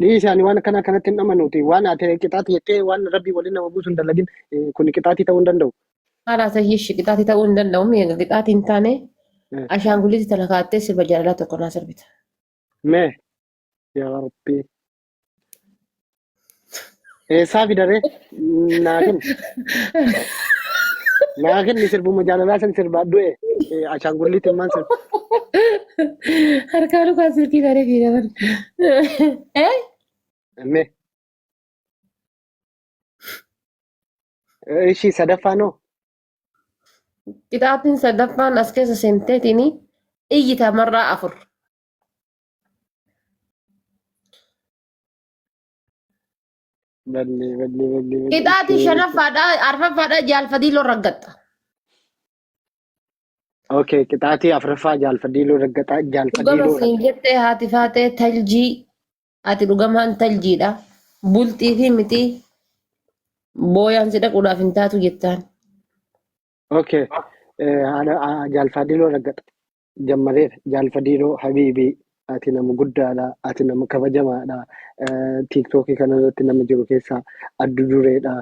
Dhiisi ani waan akkanaa kanatti hin amanuuti. Waan ati qixaatii jettee waan rabbii waliin nama buusu hin dalagin kun qixaatii ta'uu hin danda'u. Haala sayyishi qixaatii ta'uu hin danda'u. Egaa qixaatii hin taane ashaanguliitii tana kaattee sirba jaalalaa tokko naa sirbita. Mee yaa rabbii. Eessaa fidaree? Naa kenni. Naa kenni sirbuma jaalalaa san sirbaa du'e. Ashaangulliitiin maan sirba? Harkaa lukaa silkii taree fiigaman. Eh? Mee. Ishii sadaffaa noo? Qixaatiin sadaffaan as keessa seenteetiin iyyita marraa afur. Ballee ballee ballee ballee. Qixaatii shanaffaadha arfaffaadha jaalfadiiloo raggatta. Okay, qixaatii afraffaa jaalfadiiloo raggaxaa Dhugama jaalfadiiloo siin jettee haati faatee taljii ati dhugamaan taljiidha. Bultii fi mixii booyaan si dhaquudhaaf hin taatu jettaan. Okay, haadha jaalfadiiloo raggaxa. Jammareera jaalfadiiloo habiibii ati nama guddaadha ati nama kabajamaadha tiiktookii kanarratti nama jiru keessaa addu dureedha.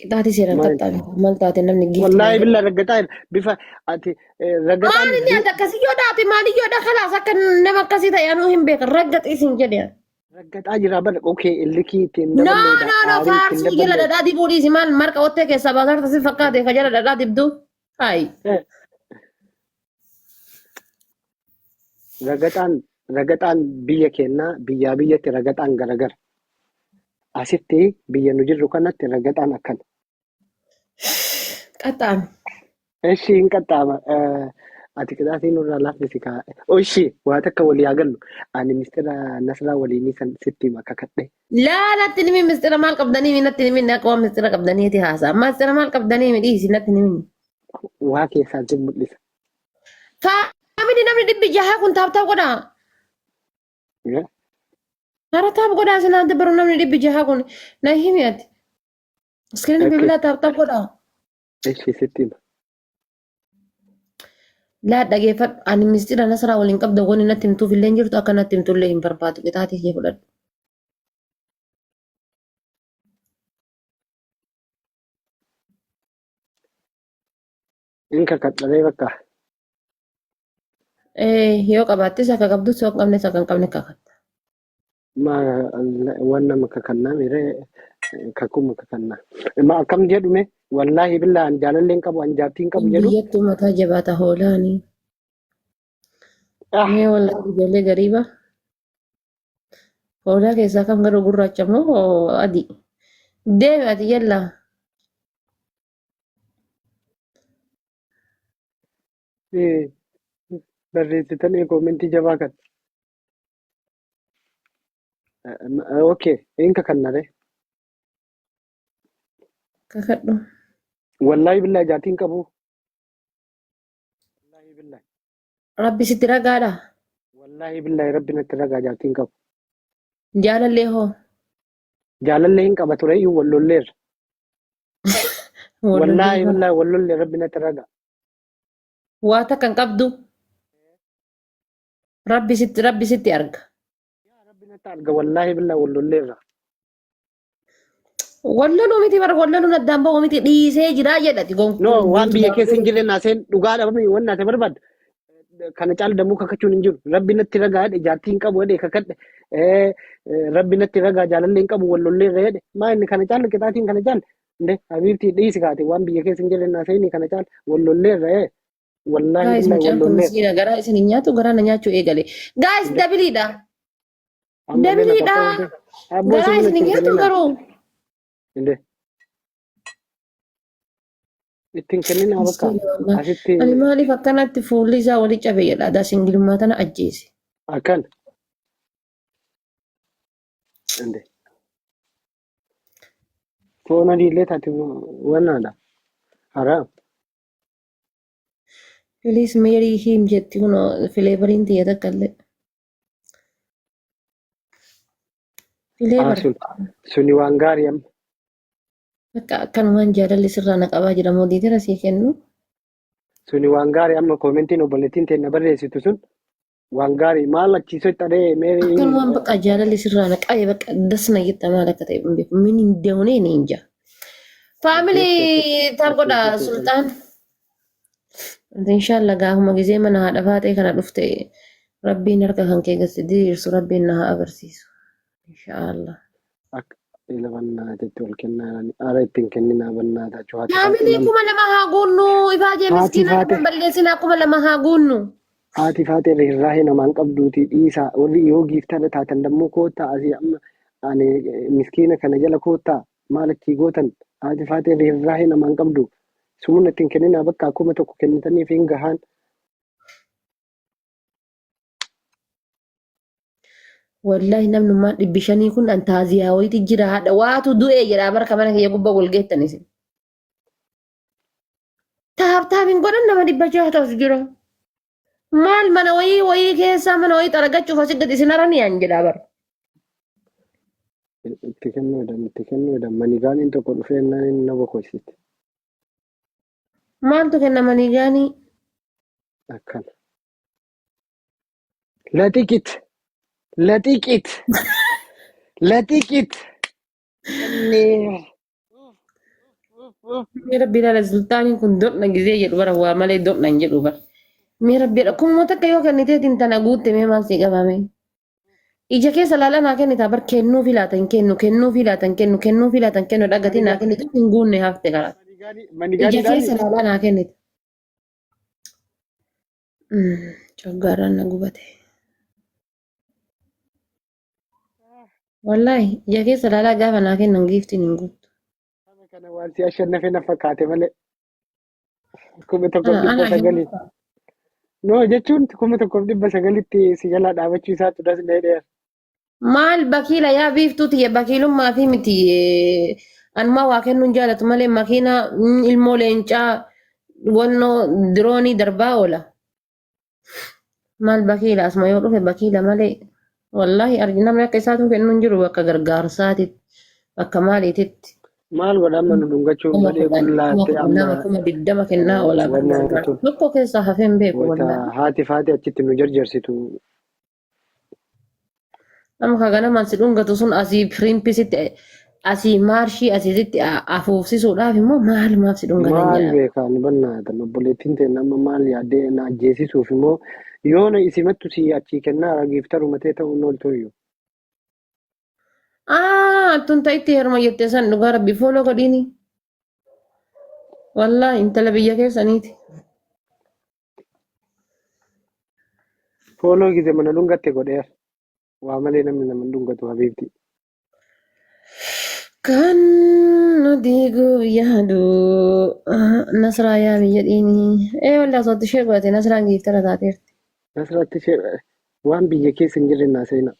Qixaatii seeraan Maal? qaxxaame maal taate namni giiftii Wallaahi billaa raggaxaa jira. Bifa ati raggaxaan Maal inni ati akkasii yoo dhaate maali yoo dha kalaas akka nama akkasii ta'e anuu hin beekan raggaxii siin jedhe. Raggaxaa jira bara okee illikii ittiin No daballeedha no no aarii ittiin faarsuu jala daballeedha. dhadhaa dibuu dhiisi maal marqa ottee keessaa baasarta si fakkaate ka jala dhadhaa dibdu. Hayi. Ragaxaan ragaxaan biyya keenyaa biyyaa biyyatti ragaxaan garagara. Asitti biyya nu jirru kanatti ragaxaan akkana. Qaxxaame. Eshi hin qaxxaama. Ati qixaatii nurraa laaffisi kaa. Oshi waa takka walii haa gallu. Ani mistira Nasraa waliinii san sitti hima kakadhe. Laa natti nimi mistira maal qabdanii mi natti nimi akka waan mistira qabdaniiti haasa'a. Mistira maal qabdanii mi dhiisi natti nimi. Waa keessaan sin mul'isa. Faamili namni 600 kun taap taap godhaa. Hara taap godhaa sinaan dabbaru namni 600 kun na himi ati. Iskiriinii bilbilaa taap taap godhaa. Eshi sitti hima. Laa dhageeffadhu ani mistira nasraa waliin qabda wani natti himtuuf illee hin jirtu akka natti himtu illee hin barbaadu qixaatii kee fudhadhu. In kakadharee bakka. Ee yoo qabaattes akka qabdus yoo hin qabnes akka hin qabne kakatta. Ma waan nama kakannaa miiree kakuma kakannaa. Ma akkam jedhu mee wallaahi billaa an jaalallee hin qabu an jaartii hin qabu jedhu. Biyyattuu mataa jabaata hoolaani. Ah, Mee wallaahi ijoollee gariiba. Hoolaa keessaa kam garuu gurraacha moo adii? Deemi ati yallaa. Eh, barreessitanii koomentii jabaa kan. Okay, hin kakannare. Kakadhu. Wallaahi billaahi jaartii hin qabu. Wallaahi billaahi. Rabbi sitti ragaadha. Wallaahi billaahi rabbi natti ragaa jaartii hin qabu. Jaalallee hoo. Jaalallee hin qaba ture iyyuu wal lolleerra. Wal Wallaahi lolleerra. billaahi wal lolle rabbi natti ragaa. Waa takka hin qabdu. Rabbi sitti rabbi sitti arga. Yaa rabbi natti arga wallaahi billaahi wal lolleerra. Wal loluu miti bara wal loluun addaan ba'uu miti dhiisee jiraa jedhati No waan biyya keessa hin jirre naaseen dhugaa dhabame waan naase barbaaddu. Kana caala damuu kakachuun hin jiru. Rabbi natti ragaa jedhe jaartii hin qabu jedhe kakadhe. Rabbi natti ragaa jaalallee hin qabu wal lolleerra jedhe. Maa inni kana caala qixaatiin kana caala. Inde habiibtii dhiisi kaate waan biyya keessa hin jirre naaseen kana caala wal lolleerra. Wallaahi Guys billahi wal mucaan kun lolleerra. miskiina garaa isin hin nyaatu garaa na nyaachuu eegale. Guys Inde dabiliidha. ammallee na Dabiliidha. qoqqoodde. Abboo Garaa isin isin hin ittiin nyaatu kenninaa. garuu. Inde ittiin kenninaa bakka Miskiina wallah. asitti Ani maaliif akkanatti fuulli isaa wali cabe jedha. Adaa singilummaa tana ajjeese. akkan. Inde foon adiillee taate wannaadha. Haraam. Please marry him jetti kunoo fileevariin tiyya takka illee. Ah, Fileevar. sun suni waan gaarii amma. Akka akkanumaan jaalalli sirraa na qabaa jira moo diitira sii kennu. Suni waan gaarii amma koomentiin obboleettiin teenna barreessitu sun. Waan gaarii maal achiisoo itti adee meerii Akkanumaan bakka jaalalli sirraa na qabe bakka das na jetta maal akka ta'e hin beeku. Min hin deemnee ni hin jaa. Faamilii taap godha Sultaan. Inshallah gaafuma gizee mana haadha faatee kana dhufte rabbiin harka kan kee gadi diriirsu rabbiin na haa agarsiisu. Inshallah. Akka ila bannaatitti wal kennaa ara ittiin kenninaa bannaata achuu haati faatee Faamilii nama 2000 haa guunnu ifaajee haati miskiinaa faatee dhufan balleessinaa 2000 haa guunnu. Haati faatee rirraahee namaan qabduutii dhiisaa warri yoo giiftara taatan dammoo koottaa asii amma ani miskiina kana jala koottaa maal achii gootan haati faatee rirraahee namaan qabdu sumuna ittiin kenninaa bakka 1000 kennitaniif hin gahaan. Wallahi namnummaan 500 kun an taaziyaa wayiiti jira haadha waatu du'ee jedha barka mana kiyya gubbaa wal geettan isin. Taap taap hin godhan nama 600 ta'us jira. Maal mana wayii wayii keessaa mana wayii xaragachuuf asii gadi isin aranii an jedha bara. Itti kennuu jedhan itti kennuu jedhan manigaaniin tokko dhufee naan inni na bokoysite. Maaltu kenna manigaanii? Akkana. Laxiqit laxiqit laxiqit. Inni Mee rabbi ilaala sultaaniin kun doqna gizee jedhu bara waa malee doqna hin jedhu bara. Mee rabbi jedha kuma takka yoo kenniteetiin tana guutte mee maal sii qabame. Ija keessa laalaa naa kennita bar kennuu filaata hin kennu kennuu filaata hin kennu kennuu filaata hin kennu dhagatii naa kennitu hin guunne hafte karaa. Ija keessa laalaa naa kennita. Coggaarraan na gubate. Wallaahi ija keessa laalaa gaafa naa kennan giiftiin hin guuttu. Nama kana waan si ashannafe na fakkaate malee kuma tokkoof Ana dhibba ana sagalii. No jechuun 1900tti si jalaa dhaabachuu isaatu das na dheera. Maal bakiila yaa biiftuu tiyya bakiilummaa fi miti anumaa waa kennuun jaalatu malee makiina ilmoo leencaa wannoo diroonii darbaa oola. Maal bakiila asuma yoo dhufe bakiila malee wallaahi argi namni akka isaatu kennu hin jiru bakka gargaarsaatitti bakka maaliititti. Maal godha amma nu dhungachuun Kuma badhee kudhan kuma qullaatte kudhan amma nama 20,000 kennaa oola wanna gargaarsa tun tokko keessaa hafee hin beeku wayita wallaahi. haati faati achitti nu jarjarsitu. Nama ka ganamaan si dhungatu sun asii pirimpisitti asii maarshii asiisitti afuufsisuudhaaf immoo maalumaaf si dhungatan Maal jedha. beekaa nu bannaatan obboleettiin ta'e nama maal yaaddee na ajjeesisuuf immoo yoo na isimattu si achii kennaa ragiiftaruma ta'e ta'uun ooltu iyyuu. Aa tun ta'itti heeruma jettee san dhugaa rabbi fooloo godhiini. Wallaahi intala biyya keessaniiti. Fooloo gize mana dhungatte godheera. Waa malee namni nama hin dhungatu habiibti. Kan nu diiguu yaadu Nasraa yaa biyya dhiini. Ee wallaahi osoo ishee godhate Nasraan giiftara taateerti. Nasraatti ishee waan biyya keessa hin jirre naa seenaa.